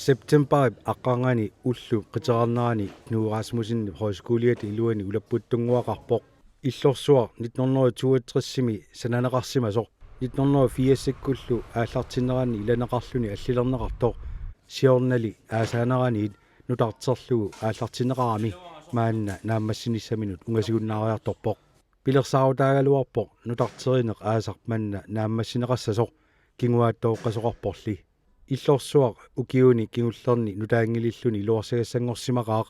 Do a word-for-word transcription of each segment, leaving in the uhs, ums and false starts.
Septembarip aqqarngaani ullup qiterarnerani Knud Rasmussenip Højskoliata iluani ulapputtunnguaqarpoq. Illorsuaq nitten hundrede toogtresimi sananeqarsimasoq nitten hundrede firsikkullu aallartinneranni ilaneqarluni allilerneqartoq, siornali aasaaneraniit nutarterlugu aallartinneqarami maanna naammassinissaminut ungasigunnaariartorpoq. Pilersaarutaagaluarpoq nutarterineq aasaq manna naammassineqassasoq, kinguaattooqqasoqarporli. Illorsuaq ukiuni kingullerni nutaanngililluni iluarsagassanngorsimaqaaq,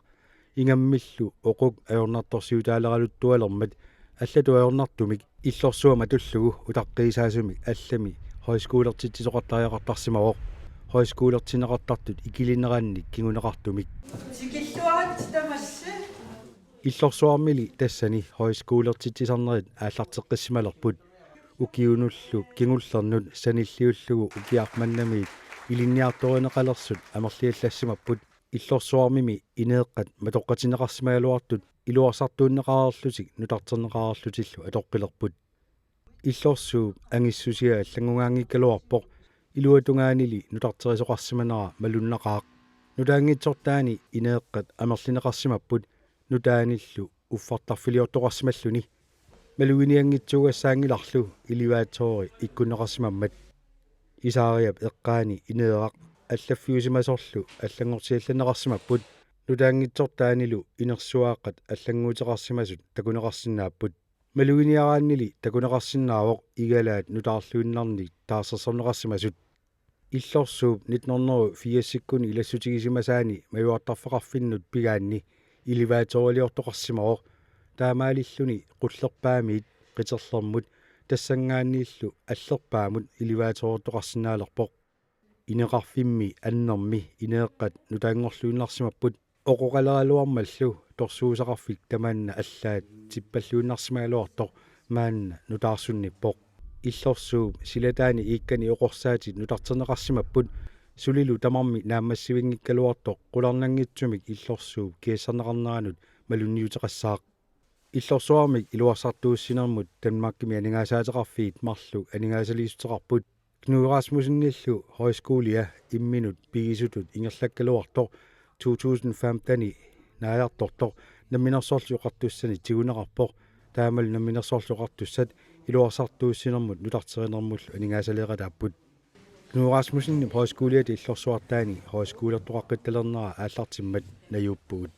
ingammillu oquk ajornartorsiutaaleraluttualermat allatut ajornartumik Illorsuaq matullugu utaqqiisaasumik allami højskolertitsisoqartariaqartarsimavoq, højskolertinneqartartut ikilinerannik kinguneqartumik. Tikilluarit tamassi. Illorsuarmili tassani højskolertitsisarnerit aallarteqqissimalerput. Ukiunullu kingullerni sanilliullugu ukiaq mannamiit ilinniartorineqalersut amerliallassimapput. Illorsuarmimi ineeqqat matoqqatinneqarsimagaluartut iluarsartuunneqareerlutik nutarterneqareerlutillu atoqqilerput. Illorsuup angissusia allanngungaanngikkaluarpoq, iluatungaanili nutarterisoqarsimanera malunnaqaaq. Nutaanngitsortaani ineeqqat amerlineqarsimapput, nutaanillu uffartarfiliortoqarsimalluni. Maluginianngitsuugassaanngilarlu elevatori ikkunneqarsimammat. Isaariap eqqaani ineeraq allaffiusimasorlu allanngortiallanneqarsimapput, nutaanngitsortaanilu inersuaaqqat allannguuteqarsimasut takuneqarsinnaapput. Maluginiaraannili takuneqarsinnaavoq igalaat nutaarluinnarnik taarsersorneqarsimasut. Illorsuup nitten hundrede firsikkuni ilassutigisimasaani majuartarfeqarfinnut pigaanni elevatoriliortoqarsimavoq. Taamaalilluni qullerpaamiit qiterlermut tassanngaanniillu allerpaamut elevatorertoqarsinnaalerpoq. Ineqarfimmi annermi ineeqqat nutaanngorluinnarsimapput, oqoqaleraluarmallu torsuusaqarfik tamanna allaat tippalluinnarsimagaluartoq maanna nutaarsunnippoq. Illorsuup silataani iikkani oqorsaatit nutarterneqarsimapput, sulilu tamarmi naammassivinngikkaluartoq qularnanngitsumik Illorsuup kiassarneqarneranut malunniuteqassaaq. Illorsuarmik iluarsartuussinermut Danmarkimi aningaasaateqarfiit marluk aningaasaliissuteqarput. Knud Rasmussenillu højskolia imminut pigisutut ingerlakkaluartoq to tusind femten-i naajartortoq Namminersorlutik Oqartussanit tiguneqarpoq. Taamalu Namminersorlutik Oqartussat iluarsartuussinermut nutarterinermullu aningaasaleeqataapput. Knud Rasmussenip Højskoliata Illorsuartaani højskolertoqaqqittalernerat aallartimmat najuuppugut.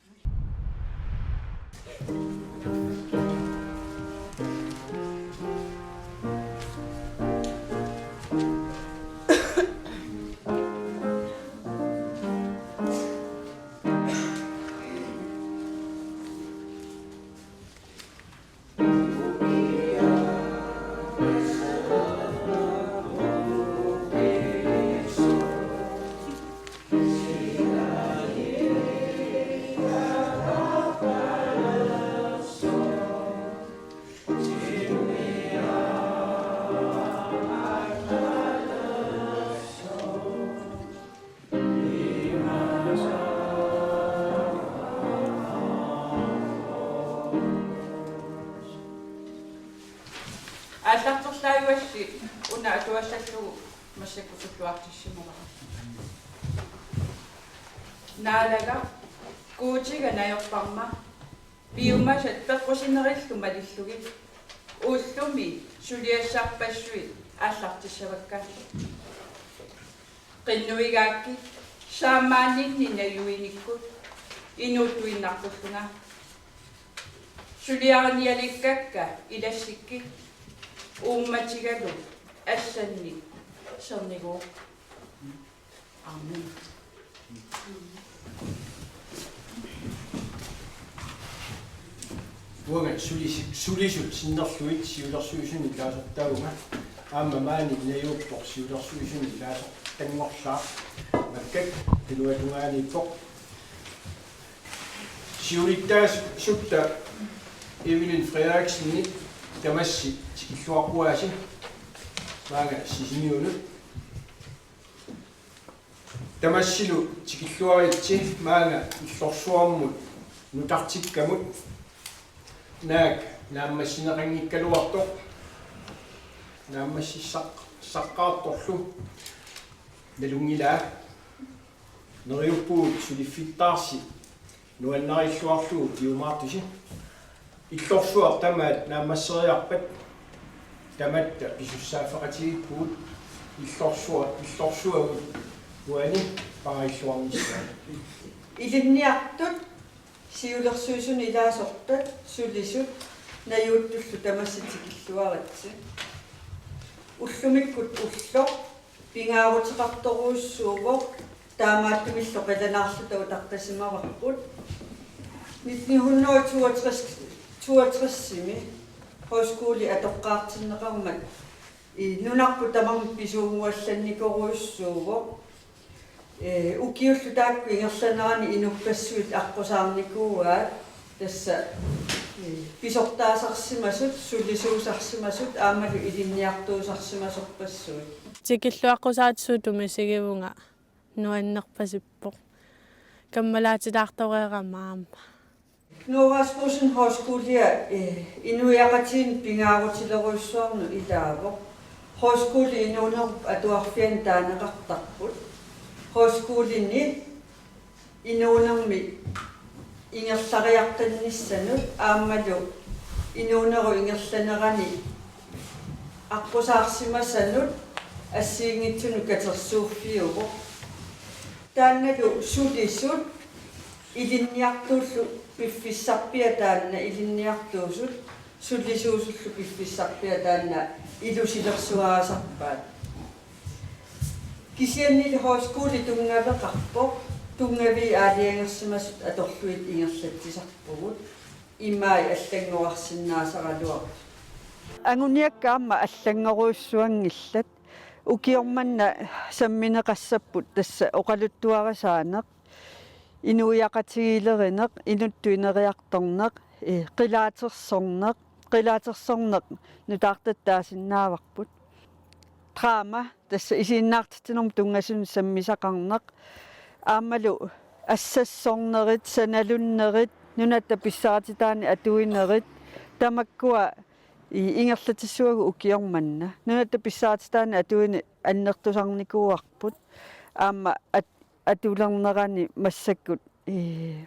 Aallarterlaajuassi una atuassallugu massakkut tulluartissimavara. Naalagaq Guutiga najorparma piumasat peqqusinerillu malillugit ullumi suliassarpassuit aallartissavakka. Qinnuigaakkit saammaanninni najuinikkut inuuttuinnartullunga. Suliarinialikkakka ilassikkit uummatigalu assannik serniguuk. Amen. Uanga sulisi-, sulisut sinnerlugit siulersuisuni ilaasortaavunga. Aamma maani najuuppoq siulersuisuni ilaasortanngorlaaq. Makkak iluatungaaniippoq. Siulittaasutta Evelyn Frederiksenip tamassi tikilluaqquaasi. Maanga Sisimiunut. Tamassilu tikilluaritsi maanga Illorsuarmut nutartikkamut. Naak naammassineqanngikkaluartoq. Naammassissaq-, saqqaartorlu. Nalunngilaa. Neriuppugut suliffittaarsi nuannarilluarlugu piumaartusi. Illorsuaq tamaat naammasseriarpat tamatta pisussaaffeqatigiippugut. Illorsuaq, illorsuagut uani paarilluarnissaa. Ilinniartut siulersuisuni ilaasortat sulisut najuuttullu tamassi tikilluaritsi. Ullumikkut ulloq pingaaruteqartorujussuuvoq, taamaattumillu qilanaarluta utaqqisimavarput. Nitten hundrede toogtres, toogtresimi højskoli atoqqaartinneqarmat i nunarput tamarmi pisuunnguallannikorujussuuvoq. Ee, ukiullu taakku ingerlanerani inuppassuit aqqusaarnikuuaat, tassa, ee, pisortaasarsimasut, sulisuusarsimasut aammalu ilinniartuusarsimasorpassuit. Tikilluaqqusaatit suut tumisigivunga, nuannerpasippoq. Kammalaatilaartoreerama aamma. Knud Rasmussen Højskolia, eh, inuiaqatigiinni pingaarutilerujussuarnut ilaavoq. Højskoli inuunerup atuarfiani taaneqartarput. Højskolini inuunermi ingerlariartannissanut aammalu inuunerup ingerlanerani aqqusaarsimasanut assigiinngitsunut katersuuffiuvoq. Taannalu sulisut ilinniartuullu piffissarpiaq taanna ilinniartuusut, sulisuusullu piffissarpiaq taanna ilusilersugaasarpaat. Kisiannili højskoli tunngaveqarpoq, tunngavii aalajangersimasut atorlugit ingerlatsisarpugut, imai allanngorarsinnaasaraluartut. Anguniakkat aamma allanngorujussuanngillat, ukioq manna sammineqassapput tassa oqaluttuarisaaneq, inuiaqatigiilerineq, inuttut ineriartorneq, eh, qilaatersorneq, qilaatersorneq nutaartatta taasinnaavarput. Drama, tassa isiginnaartitsinermut tunngasunut sammisaqarneq, aammalu assassornerit, sanalunnerit, nunatta pissaarititaannik atuinerit, tamakkua i-, ingerlatissuagut ukioq manna. Nunatta pissaarititaannik atuineq annertusarnikuuarput. Aamma at-, atulernerani massakkut, ee,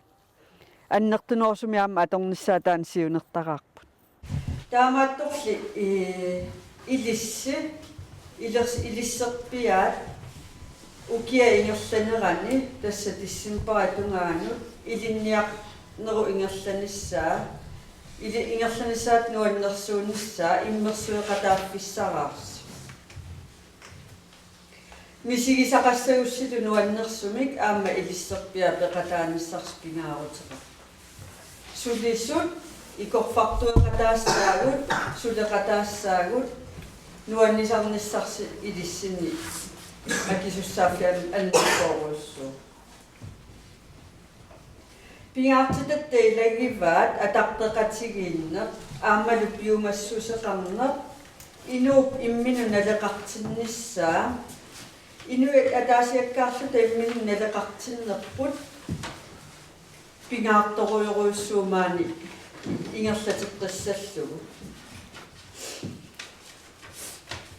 annertunerusumik aamma atornissaat taanna siunertaraarput. Taamaattorli, ee, ilissi, ilers-, ilisserpiaat ukiap ingerlanerani, tassa decembarip tungaanut, ilinniarnerup ingerlanissaa, ili-, ingerlanissaata nuannersuunissaa immersueqataaffissaraarsi. Misigisaqassagussilu nuannersumik aamma ilisserpiaat peqataanissarsi pingaaruteqarpoq. Sulisut ikorfartueqataassaagut, suleqataassaagut, nuannisarnissarsi ilissinni akisussaaffiani annertoorujussuuvoq. Pingaartitatta ilagivaat ataqeqatigiinneq aammalu piumassuseqarneq, inuup imminut naleqartinnissaa, inuit ataasiakkaarluta imminut naleqartinnerput pingaartorujorujussuuvoq maani ingerlateqqissallugu.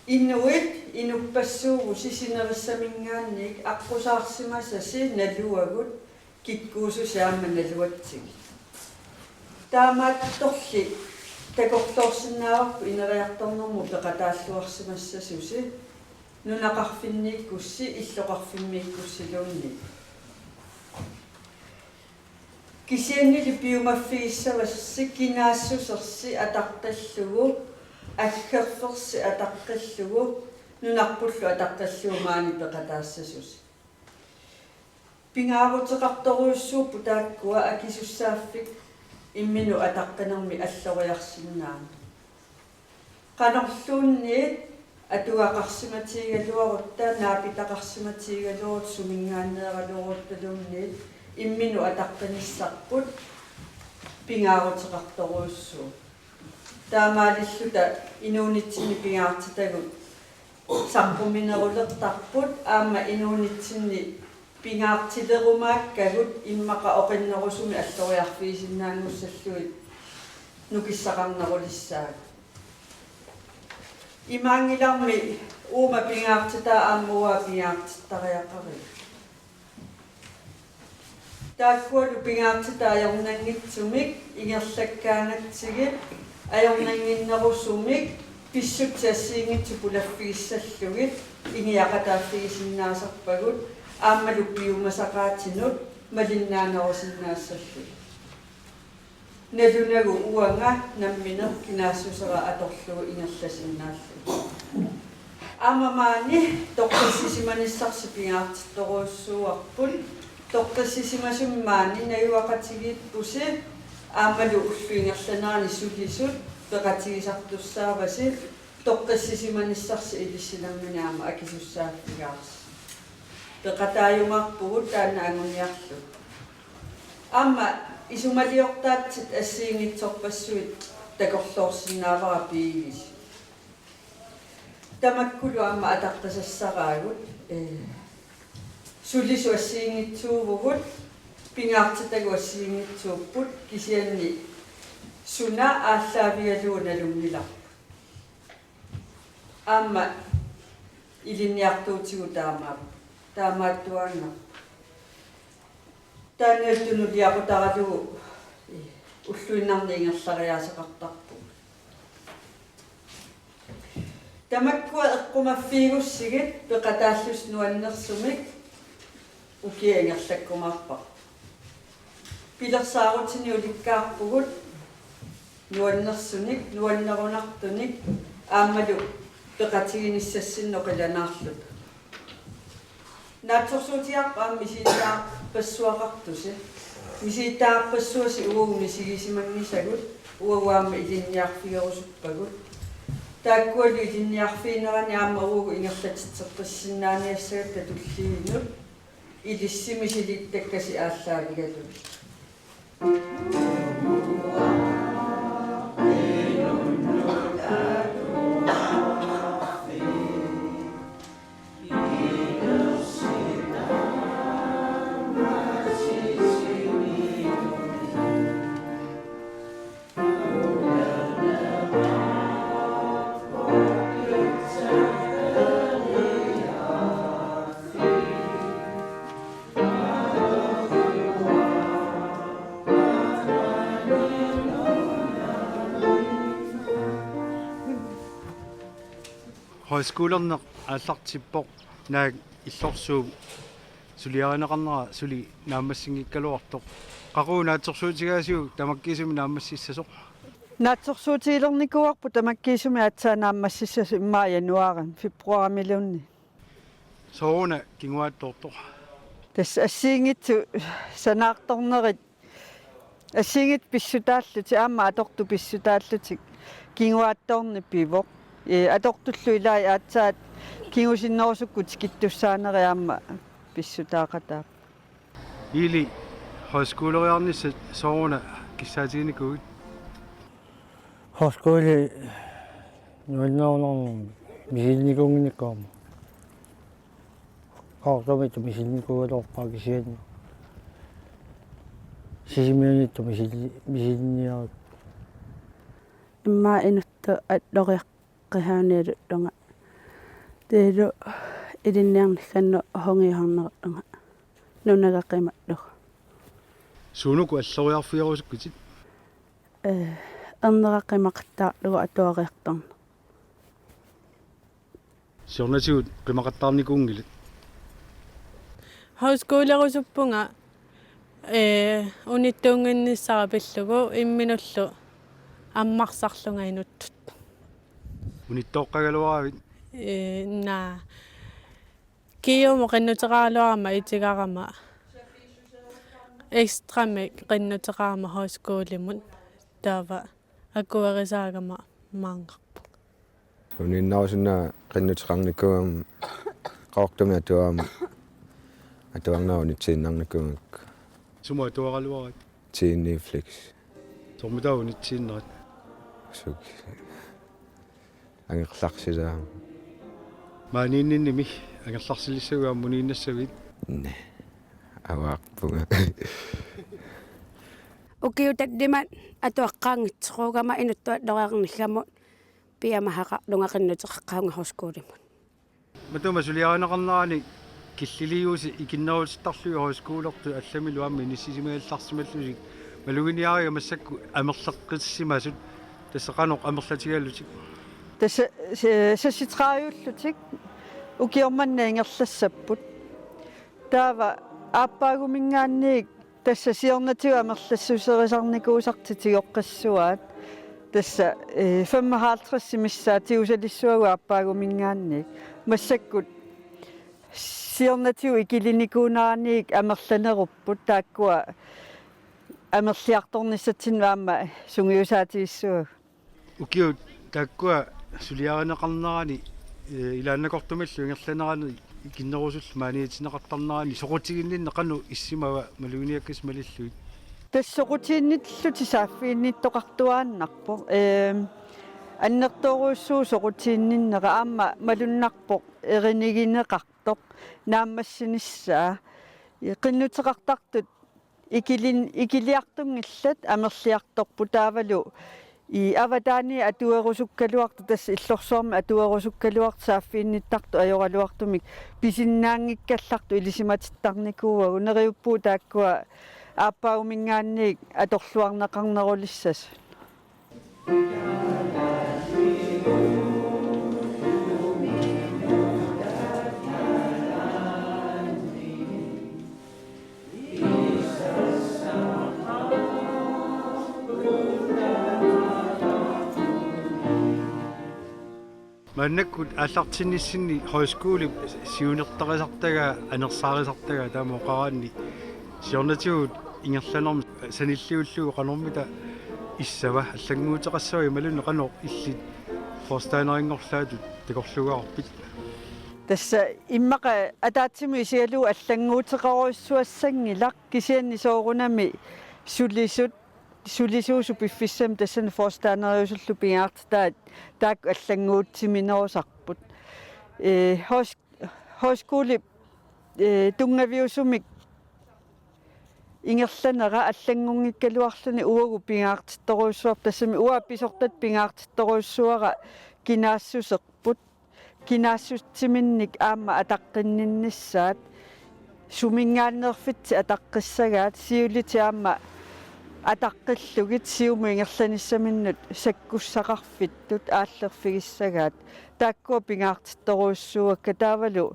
Inuit inuppassuuvusi sinerissaminngaanniit aqqusaarsimasasi naluagut kikkuususi aamma naluatsigit. Taamaattorli takorloorsinnaavarput ineriartornermut peqataalluarsimassasusi, nunaqarfinniikkussi illoqarfimmiikkussiluunniit. Kisiannili piumaffigissavassi kinaassusersi ataqqillugu, aggerfersi ataqqillugu, nunarpullu ataqqillugu maani peqataassasusi. Pingaaruteqartorujussuupput taakkua akisussaaffik imminut ataqqinermik alloriarsinnaanera. Qanorluunniit atugaqarsimatigigaluarutta, naapitaqarsimatigigaluarutta, suminngaanneeraluaruttaluunniit imminut ataqqinissarput pingaaruteqartorujussuuvoq. Taamaalilluta inuunitsinni pingaartitagut saqquminerulertarput aamma inuunitsinni pingaartilerumaakkagut immaqa oqinnerusumik alloriarfigisinnaanngussallugit nukissaqarnerulissaagut. Imaanngilarmi uuma pingaartitaa aamma uanga pingaartittariaqariga. Taakkualu pingaartitat ajornanngitsumik ingerlakkaangatsigit ajornannginnerusumik pissutsit assigiinngitsut pulaffigissallugit ingiaqataaffigisinnaasarpagut aammalu piumasaqaatinut malinnaanerusinnaassallugit. Nalunagu uanga nammineq kinaassusera atorlugu ingerlasinnaallugu. Aamma maani toqqissisimanissarsi pingaartittorujussuuarput. Toqqissisimasumi maani najugaqatigiippusi aammalu ullup ingerlanerani sulisut peqatigisartussaavasi toqqissisimanissarsi ilissinermini aamma akisussaaffigaarsi. Peqataajumaarpugut taanna anguniarlugu. Aamma isumaliortaatsit assigiinngitsorpassuit takorloorsinnaavara piivisi. Tamakkulu aamma ataqqisassaraagut, ee, sulisut assigiinngitsuuvugut, pingaartitagut assigiinngitsuupput, kisianni suna aallaavigalugu nalunngilarput. Aamma ilinniartuutigut taamaappoq, taamaattuaannarpoq. Taanna tunuliaqutaralugu ulluinnarni ingerlariaaseqartarpugut. Tamakkua eqqumaffiigussigit peqataallusi nuannersumik ukiaq ingerlakkumaarpara. Pilersaarutinik ulikkaarpugut nuannersunik, nuannerunartunik aammalu peqatiginissassinnut qilanaarluta. Naatsorsuutigaarput aamma misilittagarpassuaqartusi. Misilittagarpassuasi uagut misigisimanngisagut uagut aamma ilinniarfigerusuppagut. Taakkualu ilinniarfiginerani aamma uagut ingerlatitseqqissinnaaniassagatta tulliinut ilissi misilittakkasi aallaavigalugit. Højskolerneq aallartippoq, naak illorsuup suliarineqarnera suli naammassinngikkaluartoq. Qaqugu naatsorsuutigaasiuk tamakkiisumik naammassissasoq? Naatsorsuutigilernikuuarput tamakkiisumik aatsaat naammassissasoq immaqa januaarimi, februarimiluunniit. Sooruna kinguaattoortoq? Tassa assigiinngitsut sanaartornerit assigiinngitsut pissutaallutik aamma atortut pissutaallutik kinguaattoorneq pivoq. Ee, atortullu ilaat aatsaat kingusinnerusukkut tikittussaanerit aamma pissutaaqataapput. Eli, højskoleriarnissat sooruna kissaatiginikuuit? Højskole nuannerunarnermik misilinnikuunnginnakku aamma. Qaqortumiittut misilinnikuugaluarpara kisianni Sisimiuniittut misili-, misilinniaruk. Immaqa inuttut alloriaqqisaanialullunga. Taavalu ilinniarnissannut sungiusarnerullunga. Nunagaq qimallugu. Suunuku alloriarfigerusukkutit? Ee, ernera qimaqattaarlugu atuariartorneq. Siornatigut qimaqattaarnikuunngilat? Højskolerusuppunga, ee, unittuunnginnissara pillugu imminullu ammarsarlunga inuttut. Unittooqqagaluaravit? Ee, naa. Kiumut qinnuteqaraluarama itigarama. Ekstramik qinnuteqarama højskolimut. Taava akuerisaagama maanngarpunga. Uniinnarusunnera qinnuteqarnikuugama Qaqortumi atuarama atuarnera unitsiinnarnikuugakku. Sumut atuaraluarit? T N E Flex. Soormitaava unitsiinnerit? Suk. Angerlarsilaarama. Maaniinninnimi angerlarsilissaguit aamma uniinnassavit? Naa. Avaarpunga. Ukiut tallimat atuaqqaanngitsoorama inuttut alloriarnissamut piumasaqarlunga qinnuteqaqqaarunga højskolimut. Matuma suliarineqarnerani Killiliusi ikinnerutittarlugit højskolertut allamilu aamma inissisimagallarsimallusi maluginiariga massakkut amerleqqissimasut tassa qanoq amerlatigalutik. Tassa se- seksogtredive-lutik ukioq manna ingerlassapput. Taava aappaaguminngaanniit tassa siornatigut amerlassuserisarnikuusartik tigoqqissuaat. Tassa eh, femoghalvtreds missaat tigusalissuagut aappaaguminngaanniit. Massakkut siornatigut ikilinikuuneraniit amerlanerupput taakkua amerliartornissatsinnut aamma sungiusaatigissuagut. Ukiut taakkua suliarineqarnerani eh, ilaannakortumillu ingerlanerani ikinnerusullu maaniitinneqartarnerani soqutiginninneq qanoq issimava maluginiakkasi malillugit? Tassa soqutiginnillutik saaffiginnittoqartuaannarpoq. Ehm, annertoorujussuuvoq soqutiginninnera aamma malunnarpoq erinigineqartoq naammassinissaa. Qinnuteqartartut ikilin- ikiliartunngillat amerliartorput taavalu i avataani atuerusukkaluartoq tassa illorsuarmi atuerusukkaluartoq saaffiginnittartut ajoraluartumik pisinnaanngikkallartut ilisimatittarnikuuagut neriuppugut taakkua aappaaguminngaanniit atorluarneqarnerulissasut. Maannakkut aallartinnissinni højskolip siunertarisartagaa anersaarisartagaa taama oqaraanni siornatigut ingerlanermut sanilliullugu qanormita issava allannguuteqassava imaluunniit qanoq illit forstanderinngorlaatut takorluugaarpit? Tassa immaqa ataatsimut isigalugu allannguuteqarujussuassanngilaq kisianni soorunami sulisut sulisuusut piffissami tassani forstanderiusullu pingaartitaat taakku allannguutsiminerusarput. Eh, højs- højskolip eh, tunngaviusumik ingerlanera allanngunngikkaluarluni uagut pingaartittorujussuarput tassami uanga pisortat pingaartittorujussuara kinaassuserput kinaassutsiminnik aamma ataqqinninnissaat suminngaanneerfitsi ataqqissagaat siulitit aamma ataqqillugit siumut ingerlanissaminnut sakkussaqarfittut aallerfigissagaat taakkua pingaartittorujussuuakka taavalu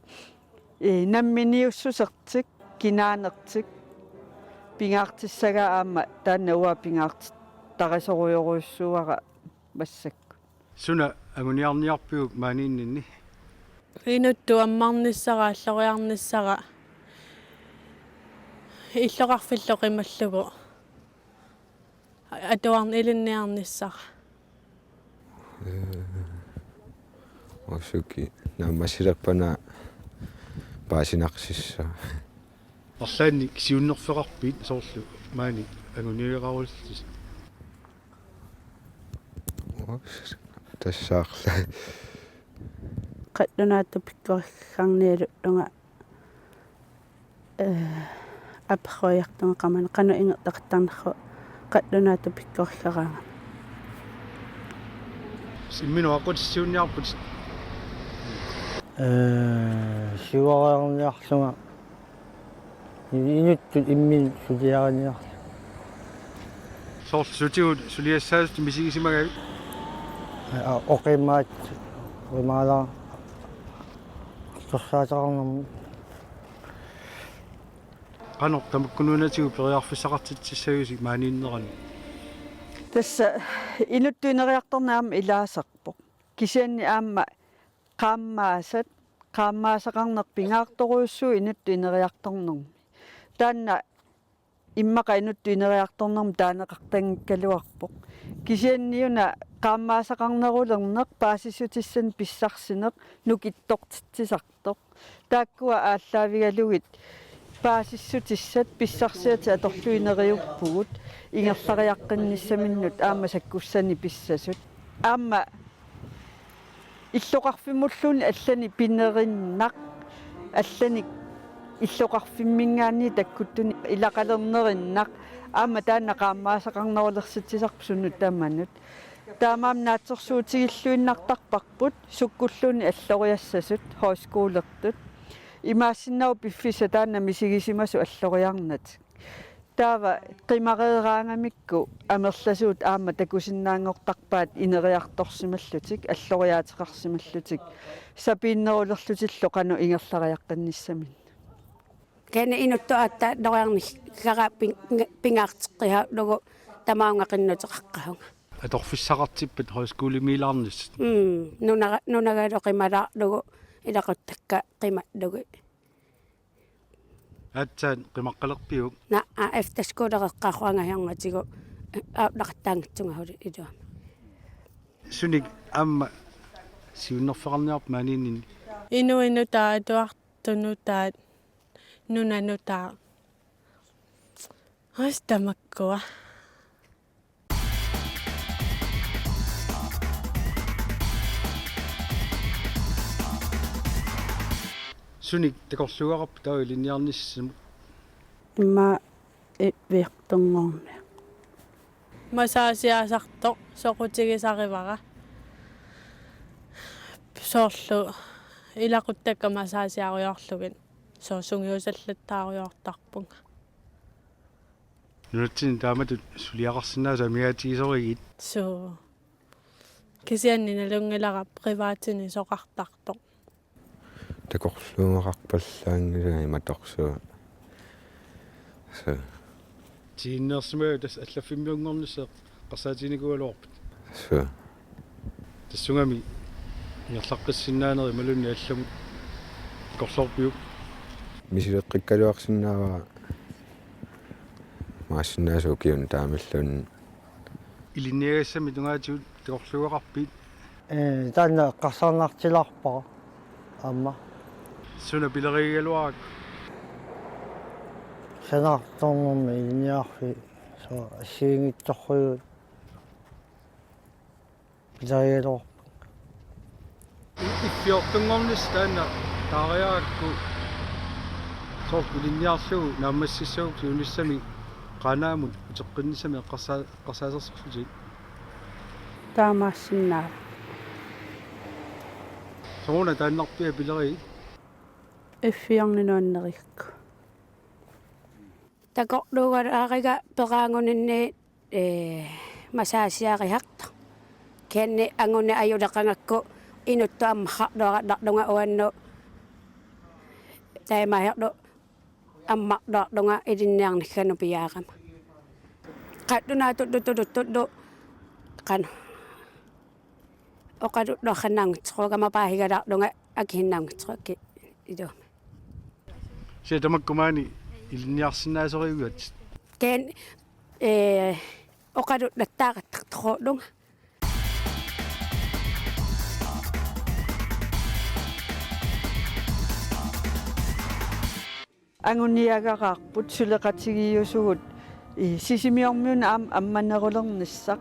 eh, namminiussusertik kinaanertik pingaartissagaa aamma taanna uanga pingaartittarisorujorujussuuara massakkut. Suna anguniarniarpiuk maaniinninni? Inuttut ammarnissara alloriarnissara illoqarfillu qimallugu atuarn- ilinniarnissara. Usuki naammassilerpana paasinarsissinnaasoq. Arlaannik siunnerfeqarpit soorlu maani anguniagarullusi? Tassaarla. Qallunaatut pikkorissannialullunga eh, apersuiartunga qamani qanoq ingerlaqattarnersoq qallunaatut pikkorissaraangama. Imminut aqqutissiuunniarput? Eh, siuariarniarlunga. Inuttut imminut suliariniarlunga. Soorlu sutigut suliassaasutut misigisimagavit? Eh, oqimaat, oqimaalaartoq. Torsaataqarnermut. Qanoq tamakkununnga periarfissaqartitsissaviuk maaniinnerani? Tassa inuttut ineriartorneq aamma ilaasarpoq. Kisianni aamma qaammaasat, qaammaasaqarneq pingaartorujussuuvoq inuttut ineriartornermi. Taanna immaqa inuttut ineriartornermi taaneqartanngikkaluarpoq. Kisianniuna qaammaasaqarnerulerneq paasissutissanik pissarsineq nukittortitsisartoq. Taakkua aallaavigalugit paasissutissat pissarsiatit atorlugit neriuppugut ingerlariaqqinnissaminnut aamma sakkussanik pissasut. Aamma illoqarfimmulluunniit allanik pinerinnaq, allanik illoqarfimminngaanniit takkuttunik ilaqalernerinnaq, aamma taanna qaammaasaqarnerulersitsisarpoq sunut tamanut. Taamaammat naatsorsuutigilluinnartarparput sukkulluunniit alloriassasut højskolertut. Imaassinnaavoq piffissaq taanna misigisimasoq alloriarnatik. Taava qimareeraangamikku amerlasuut aamma takusinnaanngortarpaat ineriartorsimallutik, alloriaateqarsimallutik, sapiinnerulerlutillu qanoq ingerlariaqqinnissaminnut. Kisianni inuttut aatsaat alloriarnikkara pin-, pingaarteqqihaarlugu tamaanga qinnuteqaqqaarlunga. Atorfissaqartippat højskolemiilaarnissat? Mm, nunara-, nunagalu qimalaarlugu ilaquttakka qimallugit. Aatsaat qimaqqalerpiuk? Naa, efterskoleqaqqaarlunga ajornatigut aallaqattaanngitsunga suli iluamik. Sunik aamma siunnerfeqarniarpa maaniinninni? Inuit nutaat, atuartut nutaat, nunat nutaat. Ais tamakkua. Sunik takorluugaqarpit taava ilinniarnissamut? Immaqa i-, iviortunngorniq. Massagiaasartoq soqutigisarivara. Soorlu ilaquttakka massagiarujoorlugit. Soorlu sungiusallattaarujoortarpunga. Nunatsinni taamatut suliaqarsinnaasoq amigaatigisorigit? Suu. Kisianni nalunngilara privatini soqartartoq. Takorluugaqarpallaanngilanga imatorsuaq. Suu. Tiinneersimagavit tassa allaffimmiunngornissaq eqqarsaatiginikuugaluarpat? Suu. Tassungami ingerlaqqissinnaanerit imaluunniit allamut takorloorpiuk? Misileqqikkaluarsinnaavara imaassinnaavoq ukiuni taamaalluunniit. Ilinniagassammi tungaatigut takorluugaqarpit? Ee, taanna eqqarsarnartilaarpara aamma. Suna pilerigigaluarakku? Sanaartornermi ilinniarfik, soorlu assigiinngitsorujussuit pilerigaluarput. Iffiortunngornissaq taanna taariarakku soorlu ilinniarlugu naammassissagukku siunissami Qaanaamut uteqqinnissamik eqqarsaa-, eqqarsaasersorlutit? Taamaassinnaavoq. Sooruna taannarpiat pilerigitit? Iffiorneq nuannerigakku. Takorluugalaariga peraanguninni, ee, massagiarisartoq. Kisianni anguni ajuleqangakku inuttut ammarluarallarlunga uannut taamaalillugu ammarluarlunga ilinniarnikkanut piaarama. Qallunaatullu tuluttullu qanoq oqaluttuaqqinnaanngitsoq, uanga paasigalaarlunga akisinnaanngitsoq iluamik. Kisianni tamakku maani ilinniarsinnaasorivigit? Kisianni, ee, oqaluttut attaaqattaartorullunga. Anguniagaraarput suleqatigiiusugut, ii, Sisimiormiunut aamma ammanerulernissaq,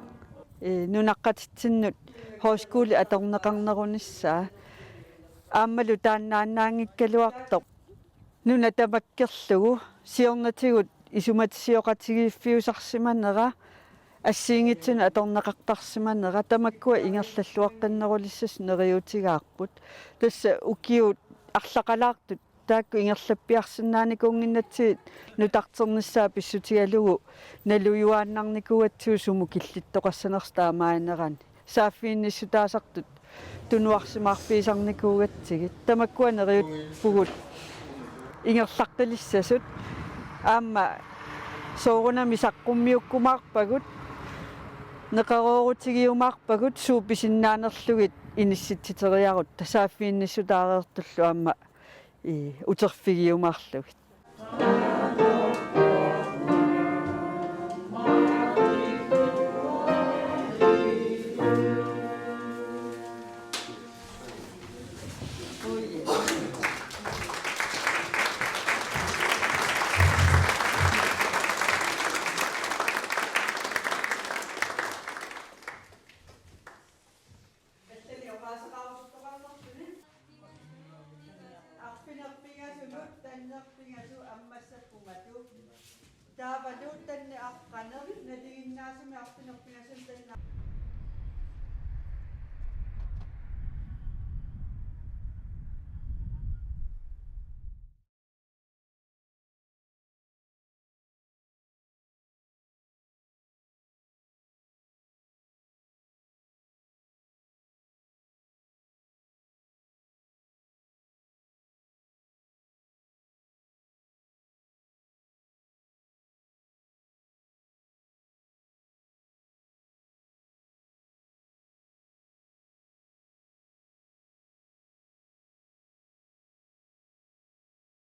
ii, nunaqqatitsinnut højskole atorneqarnerunissaa. Aammalu taannaannaanngikkaluartoq nuna tamakkerlugu siornatigut isumatisioqatigiiffiusarsimanera, assigiinngitsunut atorneqartarsimanera, tamakkua ingerlalluaqqinnerulissasoq neriuutigaarput. Tassa ukiut arlaqalaartut taakku ingerlappiarsinnaanikuunnginnatsigit nutarternissaa pissutigalugu nalujuaannarnikuugatsigu sumut killittoqassanersoq taamaanerani. Saaffiginnissutaasartut tunuarsimaarfigisarnikuugatsigit. Tamakkua neriuppugut ingerlaqqilissasut. Aamma soorunami saqqummiukkumaarpagut, neqeroorutigiumaarpagut suut pisinnaanerlugit inissitsiteriarutta, saaffiginnissutaareertullu aamma, ii, uterfigiumaarlugit. Arfineq-pingasunut tanneq-pingasut ammassapput matu. Taavalu tanneq aqqaneq nalinginnaasumik arfineq-pingasunut